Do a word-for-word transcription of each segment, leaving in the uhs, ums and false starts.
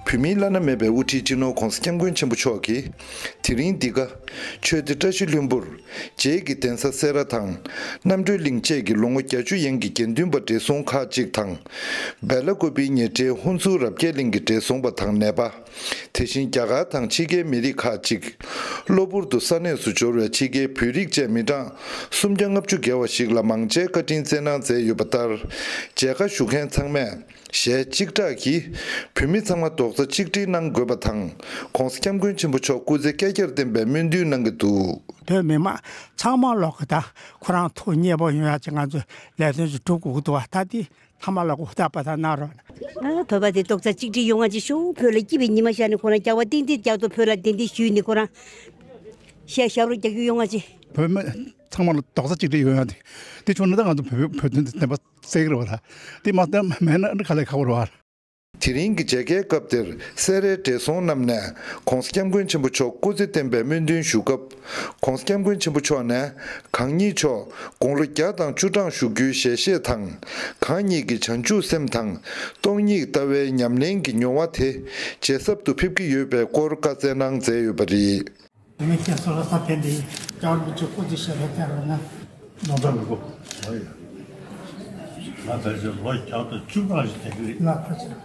བོད་མིའི་བླ་ན་མེད་པའི་དབུ་ཁྲིད་སྤྱི་ནོར་༧གོང་ས་༧སྐྱབས་མགོན་ཆེན་པོ་མཆོག་གིས། དེ་རིང་འདི་ག་ཆོས་སྡེ་བཀྲ་ཤིས་ལྷུན་པོར། རྗེས་ཀྱི་གདན་ས་སེ་ར་དང་། རྣམ་གྲོལ་གླིང་བཅས་ཀྱི་ལོ་ངོ་བརྒྱད་ཅུ་ཡན་གྱི་དགེ་འདུན་པ་བགྲེས་སོང་ཁག་ཅིག་དང་། སྦེ་ལ་ཀོ་པིའི་ཉེ་འབྲེལ་ཧུན་སུར་རབ་རྒྱས་གླིང་གི་བགྲེས་སོང་པ་དང་ནད་པ། དེ་བཞིན་རྒྱ་གར་དང་ཕྱི་རྒྱལ་མི་རིགས་ཁག་ཅིག་གློ་བུར་དུ་ས་གནས་སུ་འབྱོར་བའི་ཕྱི་རྒྱལ་བོད་རིགས་བཅས་མི་གྲངས་སུམ་བརྒྱ་ལྔ་བཅུ་བརྒལ་བ་ཞིག་ལ་མང་ཆེ་བཀའ་དྲིན་སྩལ་གནང་མཛད་ཡོད་པ་ལྟར། མཇལ་ཁ་ཞུ་མཁན་ཚང་མས་ཞལ་གཅིག་གྲགས་ཀྱིས་བོད་མི་ཚང་མ་རྡོག་རྩ་གཅིག་སྒྲིལ་གནང་དགོས་པ་དང་། ྋགོང་ས་ྋསྐྱབས་མགོན་ཆེན་པོ་མཆོག་སྐུ་ཚེ་བསྐལ་བརྒྱར་བརྟན་པའི་སྨོན་འདུན་གནང་གི་འདུག་བོད་མི་མང་ཚང་མ་ལོག་གི་ད་ཁོ་རང་ཐུགས་མཉེས་པོ་ཡོང་ཡག་ཅིག་ང་ཚོས་ལས་དོན་ཅིག་སྒྲུབ་དགོས་ཀྱི་འདུག་བ། ད་འདི་ཚང་མ་ལོག་གི་ཧུར་ཐག་པ་ཐག་གནང་རོགས། ཨ། བོད་པ་དེ་རྡོག་རྩ་གཅིག་སྒྲིལ་ཡོང་བ་ཅིག་ཞུ། བོད་ལ་སྐྱིད་པའི་ཉི་མ་ཤར་ནས་ཁོ་རང་རྒྱལ་བ་ཏན་ཏན་རྒྱལ་དུ་བོད་ལ་གདན་འདྲེན་ཞུས་ནས་ཁོ་རང་ཞལ་ཞབས་བྲོ་རྒྱག་རྒྱུ་ཡོང་བ་ཅིག་བོད་མི་ཚང་མ་ལ་རྡོག་རྩ་གཅིག་སྒྲིལ་ཡོང་ཡག་དེ། དེ་བྱུང་ན་ད་ང་ཚོ་བོད་བོད་དོན་དེ་བདེན་པ་གསལ་གྱི་རེད་བ། ད་དེ་མ་བདེན་མེད་ན་ཨ་ནི་ག་ལས་ཁག་པོ་རེད་བ། དེ་རིང་གི་མཇལ་ཁའི་སྐབས་དེར་སེ་རའི་བགྲེས་སོང་རྣམས་ནས་ྋགོང་ས་ྋསྐྱབས་མགོན་ཆེན་པོ་མཆོག་སྐུ་ཚེ་བརྟན་པའི་སྨོན་འདུན་ཞུ་སྐབས། ྋགོང་ས་ྋསྐྱབས་མགོན་ཆེན་པོ་མཆོག་ནས་གང་ཉིད་མཆོག་དགུང་ལོ་བརྒྱ་དང་བཅུ་གྲངས་བཞུགས་རྒྱུའི་ཞལ་བཞེས་དང་། གང་ཉིད་ཀྱི་བྱང་ཆུབ་སེམས་དང་སྟོང་ཉིད་ལྟ་བའི་ཉམས་ལེན་གྱི་མྱོང་བ་དེ་ཇེ་ཟབ་ཏུ་ཕེབས་ཀྱི་ཡོད་པའི་སྐོར་བཀའ་སྩལ་གནང་མཛད་ཡོད་པ་རེད། བུད་མེད་ཁྱེད་ཚོ་ལ་ད་ཕན་བདེ་ཡིན། རྒྱལ་བ་རིན་པོ་ཆེ་སྐུ་ཚེ་ཞབས་པད་བརྟན་རོགས་གནང་། རྣམ་པ་མི་དགོས། ང་ད་ཆ་ལོ་བརྒྱ་དང་བཅུ་གྲངས་ཤིག་བསྡད་ཀྱི་རེད། ལགས་ཁ་ཆེ།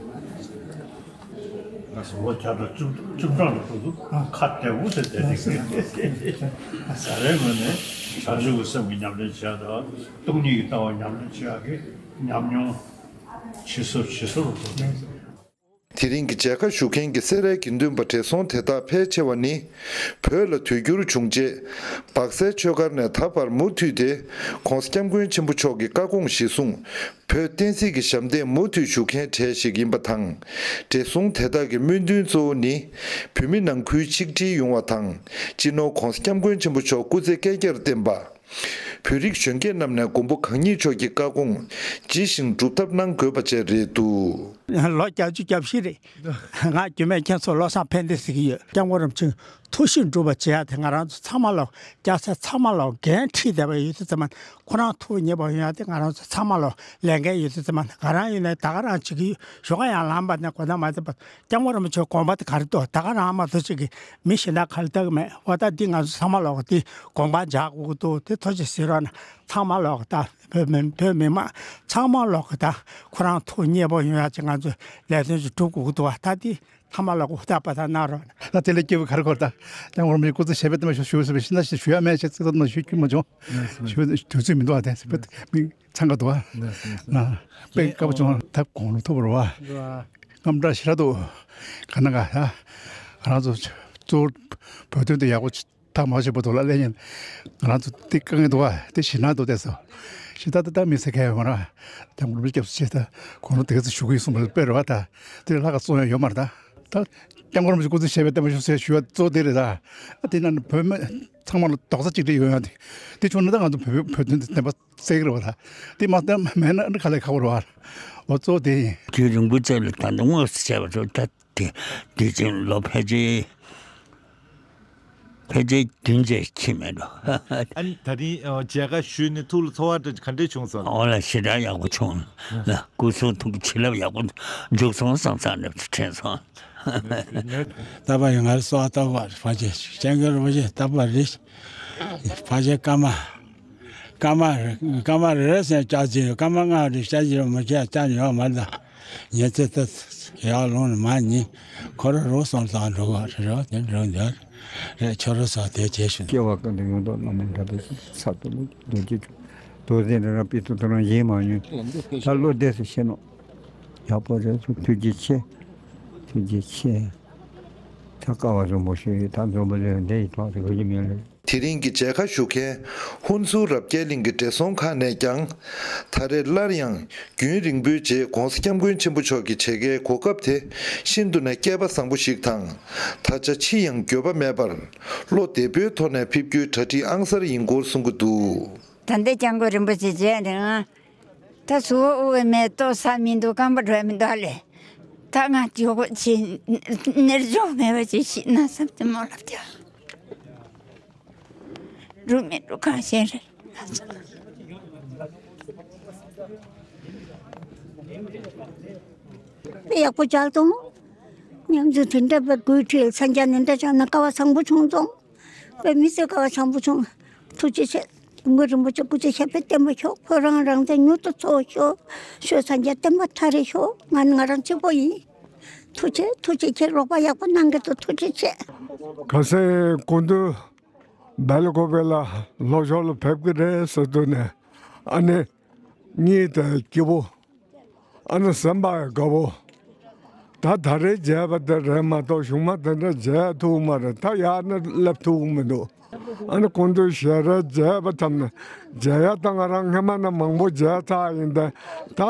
ང་ཚོ་ལོ་བརྒྱ་དང་བཅུ་བཅུ་གྲངས་ལ་ཕུལ་དུས་ཁ་བདེ་པོ་ཞིག་བསྡད་ཀྱི་རེད། ད་རེས་ངོས་ནས་བྱང་ཆུབ་ཀྱི་སེམས་ཀྱི་ཉམས་ལེན་བྱེད་ཡག་དང་སྟོང་ཉིད་ཀྱི་ལྟ་བ་ཉམས་ལེན་བྱེད་ཡག་གི་ཉམས་མྱོང་ཇེ་ཟབ་ཇེ་ཟབ་རུ་འགྲོ་གི་རེད། དེ་རིང་གི་མཇལ་ཁ་ཞུ་མཁན་གྱི་སེ་རའི་དགེ་འདུན་པ་བགྲེས་སོང་དེ་དག་ཕལ་ཆེ་བ་ནི། བོད་ལ་དུས་འགྱུར་བྱུང་རྗེས། སྦག་སའི་ཆོས་སྒར་ནས་ད་བར་མུ་མཐུད་དེ་ྋགོང་ས་ྋསྐྱབས་མགོན་ཆེན་པོ་མཆོག་གི་བཀའ་དགོངས་གཞིར་བཟུང་། བོད་བསྟན་སྲིད་ཀྱི་ཞབས་འདེགས་མུ་མཐུད་ཞུ་མཁན་གྲས་ཤིག་ཡིན་པ་དང་། བགྲེས་སོང་དེ་དག་གི་སྨོན་འདུན་གཙོ་བོ་ནི། བོད་མི་ནང་ཁུལ་ཆིག་སྒྲིལ་ཡོང་བ་དང་། སྤྱི་ནོར་ྋགོང་ས་ྋསྐྱབས་མགོན་ཆེན་པོ་མཆོག་སྐུ་ཚེ་བསྐལ་བརྒྱར་བརྟན་པ། བོད་རིགས་གཞོན་སྐྱེས་རྣམས་ནས་མགོན་པོ་གང་ཉིད་མཆོག་གི་བཀའ་དགོངས་ཇི་བཞིན་སྒྲུབ་ཐབས་གནང་དགོས་པ་བཅས་རེད་འདུག་ལོ་བརྒྱད་ཅུ་གྱ་བཞི་རེད། ང་རྒྱུད་སྨད་ཁྱེད་ཚོ་བློ་བཟང་ཕན་བདེ་ཟེར་གྱི་ཡོད། སྐྱབས་མགོན་རིན་པོ་ཆེའི་ཐུགས་བཞེད་སྒྲུབ་པ་བྱེད་ཡ་དེ་ང་རང་ཚོ་ཚང་མ་ལོ། སྐྱ་སེར་ཚང་མ་ལོ་འགན་འཁྲི་བསྡད་པ་ཡོད་དུས་ཙམ་པ། ཁོ་རང་ཐུགས་མཉེས་པོ་ཡོང་ཡ་དེ་ང་རང་ཚོ་ཚང་མ་ལོ་ལས་འགན་ཡོད་དུས་ཙམ་པ། ང་རང་ཡིན་ནའི་ད་ག་རང་བྱེད་ཀྱི་ཡོད། ཞོགས་ཀ་ཡང་ལངས་པ་ནས་དགོང་དག་མ་ཐེབས་པ། སྐྱབས་མགོན་རིན་པོ་ཆེའི་དགོངས་པ་དེ་ག་རེ་འདུག་ད་ག་རང་མ་གཏོགས་ཅིག་གིས་མི་གཞན་དག་ག་རེ་ལྟ་གི་མེད། འོ་ད་འདི་ང་ཚོ་ཚང་མ་ལོག་འདི་དགོངས་པ་འཇགས་དགོས་ཀྱི་འདུག་དེ་ཐུགས་རྗེ་གཟིགས་རོགས་གནང་། ཚང་མ་ལོག་ད་བོད་མི་བོད་མི་མང་ཚང་མ་ལོག་ད་ཁོ་རང་ཐུགས་མཉེས་པོ་ཡོང་ཡ་ཅིག་ང་ཚོས་ལས་དོན་ཅིག་སྒྲུབ་དགོས་ཀྱི་འདུག་ད་འདི་ཚང་མ་ལོག་ཧུར་ཐག་པ་ཐག་གནང་རོགས་གནང་། ད་དེ་ལས་སྐྱེས་བུ་ག་རེ་གོ་ད་སྐྱབས་མགོན་རིན་པོ་ཆེ་སྐུ་ཚེ་ཞབས་པད་བརྟན་པ་ཞུ་ཞུ་ཟེར་བའི་ཤིང་རྟ་ཞིག་ཞུ་ཡ་མེད་ཅེས་ཚིག་ཐོག་ན་ཞུ་རྒྱུ་མ་བྱུང་། ཞུ་དུས་ཚོད་མི་འདུག་ཨ། དེ་ཚེ་བོད་མི། འཚང་ཁ་འདུག་ཨ། ལགས་སོ། ལགས་སོ། ཨ། དཔེ་དཀའ་པོ་བྱུང་། ད་དགུང་ལོ་མཐོ་པོ་རེད་བ། རེད་བ། དངངས་སྐྲག་ཞེ་དྲག་འདུག་ག་ན་ག་ཨ། ང་རང་ཚོ་གཙོ་བོ་བོད་དོན་དེ་ཡག་པོ་ཐག་མ་ཆོད་པ་འདུག་ལ་ལས་ཉན། ང་རང་ཚོ་དེ་དཀའ་ངལ་འདུག་ཨ། དེ་ཞེད་སྣང་འདུག་བསྡད་སོང་། ཞེ་ད་ད་ད་མི་ཟེར་མཁན་ཡོད་མ་རེད། སྐྱབས་མགོན་རིན་པོ་ཆེ་སྐྱབས་སུ་མཆི། ད་དགུང་ལོ་དེ་ག་ཚོད་བཞུགས་ཀྱི་ཡོད་གསུངས་པ་དཔེ་རེད་བ། ད་དེ་ལྷག་ག་གསུང་ཡ་ཡོད་མ་རེད། ད་ད་སྐྱབས་མགོན་རིན་པོ་ཆེ་སྐུ་ཚེ་ཞབས་པད་བརྟན་པ་ཞུ་ཟེར་ཞུ་བ་གཙོ་བོ་དེ་རེད། ད་ཨ་དེ་ན་བོད་མི་ཚང་མ་ལ་རྡོག་རྩ་གཅིག་སྒྲིལ་ཡོང་ཡ་དེ། དེ་བྱུང་ན་ད་ང་ཚོ་བོད་བོད་དོན་དེ་བདེན་པ་གསལ་གྱི་རེད་བ། ད་དེ་མ་བདེན་མེད་ན་ཨ་ནི་ག་ལས་ཁག་པོ་རེད་བ། འོ་གཙོ་བོ་དེ་ཡིན། དུས་རིང་པོ་ཙམ་ལ་ད་ནི་དངོས་སུ་བྱས་པ་ཚོ་ད་དེ་དུས་ཅིང་ལོ་ཕལ་ཆེར་ཕལ་ཆེར་བདུན་ཙམ་ཕྱིན་མེད་འགྲོ། ཨ་ནི་ད་རིང་མཇལ་ཁ་ཞུས་ནས་ཐུགས་ལ་ཚོར་བ་ག་འདྲས་བྱུང་སོང་། འོ་ལ་ཞེ་དྲག་ཡག་པོ་བྱུང་ལ། སྐུ་གསུང་ཐུགས་ཀྱི་བྱིན་རླབས་ཡག་པོ་འཇུག་སོང་བསམ་བསམ་ནས་དྲན་སོང་། རྟག་པར་ཡོད། ང་རང་གསོལ་བ་བཏབ་པ་ཕ་ཆེ་སྐྱབས་མགོན་རིན་པོ་ཆེ་རྟག་པར་རེད། ཕ་ཆེ་ཀརྨ། ཀརྨ་རེ་ཀརྨ་རེ་རེ་ཟེར་ནས་སྐྱབས་བཅོལ་ཡོད། ཀརྨ་ལྔ་རེ་སྐྱབས་བཅོལ་ཡོད། མ་ཁྱེད་སྐྱབས་ཡོད་མ་རེད། ད་ཉིན་ཚེ་ད་ཡར་ལོངས་ནས་མ་ཉིན་ཁོ་རང་རོགས་སོང་ཙང་འགྲོ་གི་རེད། རོགས་དེ་འགྲོ་འདོད་རེད། ཁྱོད་རང་ཚོ་དེ་བྱེད་ཤོག་སྐྱེ་བ་ཀུན་ཏུ་ཡོངས་རྫོགས་བླ་མ་མགོན་པོའི་ཚུལ་དུ་ལུས། རྡོ་རྗེ་འཆང་། རྡོ་རྗེ་འདྲ་ར་པི་ཏུ་དུ་རང་བཞེངས་མ་མྱོང་། ད་བློ་བདེ་སུ་ཤེས་ནོ། ཡག་པོ་རེད་སོ། ཐུགས་རྗེ་ཆེ། ཐུགས་རྗེ་ཆེ། ད་ཀ་བ་རིན་པོ་ཆེ་ད་འཛོམས་པ་ལས་འདི་ཡི་ཐོག་ཏུ་གོ་རྒྱུ་མེད་ལ། དེ་རིང་གི་མཇལ་ཁ་ཞུ་མཁན་ཧུན་སུར་རབ་རྒྱས་གླིང་གི་བགྲེས་སོང་ཁག་ནས་ཀྱང་། ད་རེས་སླར་ཡང་རྒྱུན་རིང་པོའི་རྗེས་ྋགོང་ས་ྋསྐྱབས་མགོན་ཆེན་པོ་མཆོག་གི་མཇལ་ཁའི་གོ་སྐབས་དེ་ཤིན་ཏུ་ནས་སྐལ་པ་བཟང་པོ་ཞིག་དང་། ད་ཆ་ཕྱིས་ཡང་འགྱོད་པ་མེད་པར་བློ་བདེ་པོའི་ཐོག་ནས་ཕེབས་རྒྱུའི་གྲ་སྒྲིག་ཨང་གསར་ཡིན་སྐོར་གསུང་གི་འདུག་ད་ལྟ་སྐྱབས་མགོན་རིན་པོ་ཆེ་མཇལ་ནས་ང་། ད་གཟུགས་པོ་དབུགས་མེད། ལྟོ་ཟ་མི་འདུག་རྐང་པ་འགྲོ་ཡ་མི་འདུག་ཨ་ལས། ད་ང་འགྱོད་པ་ཆེ། ནེར་འཇོག་མེད་པ་ཅིག་ཤི་ན་བསམ་སྟེ་མོ་ལབ་དེ། འགྲོ་མི་འགྲོ་གང་ཤེས་རེད། ཡག་པོ་ཅག་དང་། ཉམས་ཚོད་དེ་འདྲ་བའི་དགོས་ཁྲིད་སངས་རྒྱས་ནི་འདྲ་བྱུང་ན་དཀའ་བ་བཟང་པོ་བྱུང་སོང་། བའི་མི་ཚེ་དཀའ་བ་བཟང་པོ་བྱུང་། ཐུགས་རྗེ་ཆེ། དུང་དཀར་རིན་པོ་ཆེ་སྐུ་ཚེ་ཞབས་པད་བརྟན་པ་ཤོག་ཁོ་རང་རང་བཙན་མྱུར་དུ་འཚོ་ཤོག་ཞོ་སངས་རྒྱས་བསྟན་པ་མཐའ་རེ་ཤོག་ང་ནི་ང་རང་གཅིག་པོ་ཡིན། ཐུགས་རྗེ་ཐུགས་རྗེ་ཆེ། རོགས་པ་ཡག་པོ་གནང་གི་འདུག་ཐུགས་རྗེ་ཆེ། ཁ་སང་སྐུ་མདུན་སྦེལ་ཀོབ་ལ་ལྷོ་ཕྱོགས་ལ་ཕེབས་ཀྱི་རེད་ཟེར་དུས་ནས་ཨ་ནི་གཉིད་དང་སྐྱིད་པོ། ཨ་ནི་སེམས་པ་དགའ་བོ། ད་ད་རེས་མཇལ་བ་དེ་རེད་མ་གཏོགས་གཞུག་མ་དེ་འདྲ་མཇལ་ཐུབ་མ་རེད། ད་ཡར་ནས་སླེབས་ཐུབ་མི་འདུག་ཨ་ནི་སྐུ་མདུན་ཞལ་རས་མཇལ་བ་ཐམས་ནས་མཇལ་ཡ་ད་ང་རང་སྔ་མ་ནས་མང་པོ་མཇལ་ཚར་ཡིན་ཏེ། ད་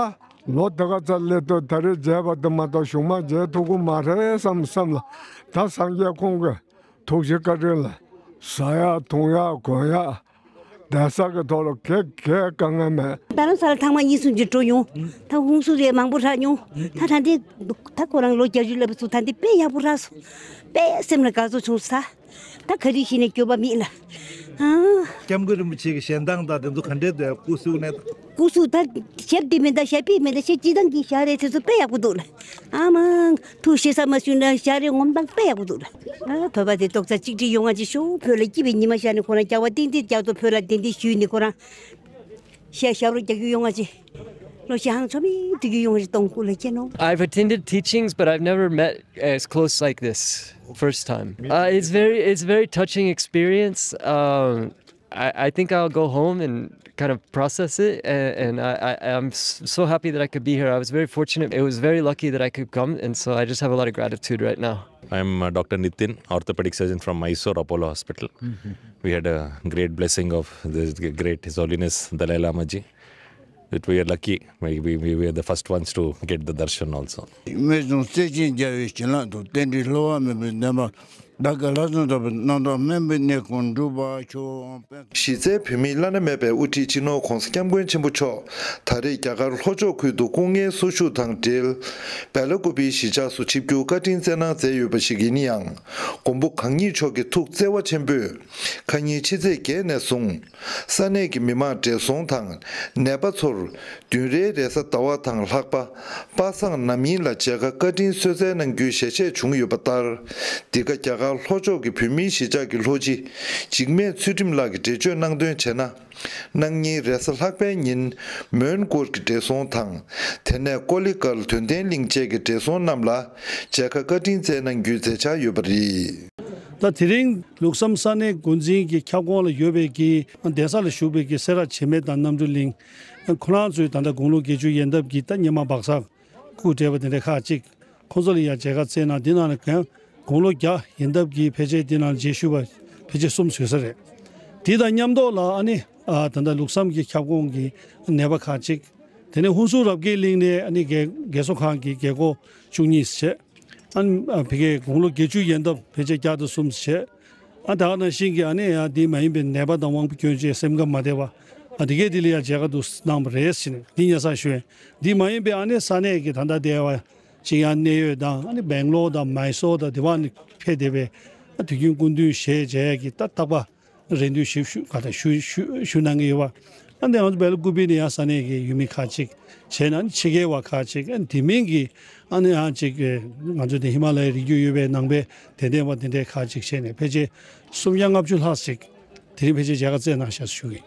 ལོ་དེ་ག་ཙམ་སླེབས་དུས་ད་རེས་མཇལ་བ་དེ་མ་གཏོགས་གཞུག་མ་མཇལ་ཐུབ་ཀྱི་མ་རེད་བསམ་བསམ་ལ། ད་སངས་རྒྱས་ཁོང་གི་ཐུགས་རྗེ་བཀའ་དྲིན་ལ་ཟ་ཡག་འཐུང་ཡག་གོན་ཡག་བསྡད་ས་གི་ཐོག་ལ་གེ་གེ་དཀའ་ངལ་མེད། རྡ་རམ་ས་ལ་ཐེངས་མ་གཉིས་གསུམ་ཅིག་འགྲོ་མྱོང་། ད་ཧུན་སུར་ཡང་མང་པོ་ཧྲག་མྱོང་། ད་ད་འདི་ད་ཁོ་རང་ལོ་བརྒྱད་ཅུ་སླེབས་སོང་། ད་འདི་དཔེ་ཡག་པོ་ཧྲག་སོང་། དཔེ་སེམས་ལ་དགའ་ཚོར་བྱུང་ས། ད་ག་རེ་བྱས་ནས་སྐྱོ་བ་མེད་ལ། ཨ། སྐྱབས་མགོན་རིན་པོ་ཆེ་གི་ཞལ་མདངས་དང་དེ་ཚོ་ག་འདྲས་འདུག་སྐུ་གཟུགས་ནས། སྐུ་གཟུགས་ད་ཞབས་འདི་མི་འདའ་ཞབས་པད་མི་འདའ་ཞེས་སྤྱི་བཏང་གི་ཞག་རེ་དེ་ཚོ་དཔེ་ཡག་པོ་འདུག་ལ། ཨ་མ། ཐུགས་ཞེ་ས་མ་ཞུ་ན་ཞག་རེ་ངོམ་སྟངས་དཔེ་ཡག་པོ་འདུག་ལ། ཨ། བོད་པ་དེ་ཏོག་ཙམ་གཅིག་སྒྲིལ་ཡོང་བ་ཅིག་ཤོག་བོད་ལ་སྐྱིད་པའི་ཉི་མ་ཤར་ནས་ཁོ་རང་སྐྱབས་བ་ཏན་ཏན་རྒྱ་མཚོ་བོད་ལ་གདན་འདྲེན་ཞུས་ནས་ཁོ་རང་ཞལ་ཞབས་བྲོ་རྒྱག་རྒྱུ་ཡོང་བ་ཅིག་ལོ་ཞིག་ཧང་ཆོ་མི་དུ་རྒྱུ་ཡོང་བ་ཅིག་གཏོང་སྐུ་ལ་སྐྱེ་ནོ། I've attended teachings, but I've never met as close like this. First time. Uh, it's very, it's very touching experience. Um, I, I think I'll go home and kind of process it, and, and I, I, I'm s- so happy that I could be here. I was very fortunate. It was very lucky that I could come, and so I just have a lot of gratitude right now. I'm uh, Doctor Nitin, orthopedic surgeon from Mysore Apollo Hospital. We had a great blessing of the great His Holiness Dalai Lama ji. That we are lucky. We, we, we were the first ones to get the darshan also. རྨད་བྱུང་རྩལ་ཅན་རྒྱལ་བའི་བྱིན་རླབས་དང་རྟེན་འབྲེལ་བསླུ་བ་མེད་པའི་བདེན་པ། བདག་གི་ལྷག་བསམ་དག་པའི་རྣམ་དག་སྨན་པའི་གནས་ཁང་འགྲུབ་པར་ཤོག་གཞི་རྩའི་བོད་མིའི་བླ་ན་མེད་པའི་དབུ་ཁྲིད་སྤྱི་ནོར་༧གོང་ས་༧སྐྱབས་མགོན་ཆེན་པོ་མཆོག་ད་རེས་རྒྱ་གར་ལྷོ་ཕྱོགས་ཁུལ་དུ་སྐུ་ངལ་གསོ་བཞུགས་དང་འབྲེལ། སྦེ་ལ་ཀུ་པིའི་གཞིས་ཆགས་སུ་ཆིབས་བསྒྱུར་བཀའ་དྲིན་བསྩལ་གནང་མཛད་ཡོད་པ་ཞིག་ཡིན་ཡང་། མགོན་པོ་གང་ཉིད་མཆོག་གི་ཐུགས་བརྩེ་བ་ཆེན་པོས། ཁ་ཉིན་ཕྱི་ཚེས་བརྒྱད་ནས་བཟུང་། ས་གནས་ཀྱི་མི་མང་བགྲེས་སོང་དང་ནད་པ་ཚོར་བདུན་རེའི་རེས་གཟའ་ཟླ་བ་དང་ལྷག་པ། པ་སངས་ནམ་ཡིན་ལ་མཇལ་ཁ་བཀའ་དྲིན་གསོལ་སྩལ་གནང་རྒྱུའི་ཞལ་བཞེས་བྱུང་ཡོད་པ་ལྟར། འདི་ག་རྒྱ་གར་ལྷོ་ཕྱོགས་ཀྱི་བོད་མིའི་གཞིས་ཆགས་ཀྱི་ལྷོ་སྤྱི་འཇིགས་མེད་ཚུལ་ཁྲིམས་ལགས་ཀྱིས་འགྲེལ་བརྗོད་གནང་དོན་བྱས་ན། གནངས་ཉིན་རེས་གཟའ་ལྷག་པའི་ཉིན་མོན་གྷོ་གི་བགྲེས་སོང་དང་། དེ་ནས་ཀོ་ལི་གལ་དོན་ལྡན་གླིང་བཅས་ཀྱི་བགྲེས་སོང་རྣམས་ལ་མཇལ་ཁ་བཀའ་དྲིན་བསྩལ་གནང་རྒྱུའི་མཛད་འཆར་ཡོད་པ་རེད། ད་དེ་རིང་ལུགས་བསམ་ས་གནས་འགོ་འཛིན་གྱི་ཁྱབ་ཁོངས་ལ་ཡོད་པའི་གི་གདན་ས་ལ་བཞུགས་པའི་གི་སེ་ར་བྱེས་སྨད་དང་རྣམ་གྲོལ་གླིང་ཁོ་རང་ཚོའི་ད་ལྟ་དགུང་ལོ་བརྒྱད་ཅུ་ཡན་འདབ་ཀྱི་ད་སྔོན་མ་སྦག་ས་སྐུ་བགྲེས་པ་དེ་འདྲ་ཁག་ཅིག་ཁོང་ཚོ་ལ་ཡང་མཇལ་ཁ་བསྩལ་གནང་། དེ་ནང་ལ་གང་དགུང་ལོ་བརྒྱ་ཡན་འདབ་ཀྱི་ཕལ་ཆེར་དེ་ནང་མཇལ་ཞུ་བ་ཕལ་ཆེར་གསུམ་ཡོད་ས་རེད། དེ་དང་མཉམ་དུ་ལ་ཨ་ནི་ཨ་ད་ལྟ་ལུགས་བསམ་གྱི་ཁྱབ་ཁོངས་ཀྱི་ནད་པ་ཁག་ཅིག་དེ་ནས་ཧུན་སུར་རབ་རྒྱས་གླིང་ནས་ཨ་ནི་རྒས་རྒས་གསོ་ཁང་གི་རྒས་འཁོགས་བཅུ་གཉིས་བྱས། ཨ་ནི་ཨ་ཕ་གིའི་དགུང་ལོ་བརྒྱད་ཅུ་ཡན་འདབ་ཕལ་ཆེར་བརྒྱ་དང་གསུམ་བྱས། ཨ་ད་ག་ནང་བཞིན་གྱི་ཨ་ནི་ཡང་འདི་མ་ཡིན་པའི་ནད་པ་དང་དབང་པོ་སྐྱོན་ཅན་སེམས་ཁམས་མ་བདེ་བ་ཨ་དེ་གས་དེ་ལ་ཡང་མཇལ་ཁ་འདུག་གནང་བ་རེད་ཟེར་ནས་འདི་སྙན་སེང་ཞུ་ཡིན། འདི་མ་ཡིན་པའི་ཨ་ནི་ས་གནས་ཀྱི་ད་ལྟ་བསྡད་པ་ཅིག་ཡང་གནད་ཡོད་དང་ཨ་ནི་སྦེང་ལོར་དང་མའི་སོར་དང་དེ་བ་ནི་ཕེབས་བསྡད་པའི་ཨ་དུས་རྒྱུན་སྐུ་མདུན་ཞལ་མཇལ་ཡ་གི་ད་རྟག་པ་རེ་འདུན་ཞུ་ཞུ་ག་ད་ཞུ་ཞུ་ཞུ་གནང་གི་ཡོད་པ། ཨ་ནི་ང་ཚོ་སྦེ་ལ་ཀུ་པི་ནི་ཡང་ས་གནས་ཀྱི་ཡུལ་མི་ཁག་ཅིག་བྱས་ན་ཕྱི་རྒྱལ་བ་ཁག་ཅིག་ཨ་ནི་དེ་མིན་གྱི་ཨ་ནི་ཡང་ཅིག་ང་ཚོ་དེ་ཧི་མ་ལ་ཡའི་རི་རྒྱུད་ཡོད་པའི་ནང་པའི་དད་ལྡན་པ་དེ་འདྲའི་ཁག་ཅིག་བྱས་ནས་ཕལ་ཆེར་སུམ་བརྒྱ་ལྔ་བཅུ་ལྷག་ཅིག་དེ་རིང་ཕལ་ཆེར་མཇལ་ཁ་བསྩལ་གནང་ཤག་ཞུ་གི།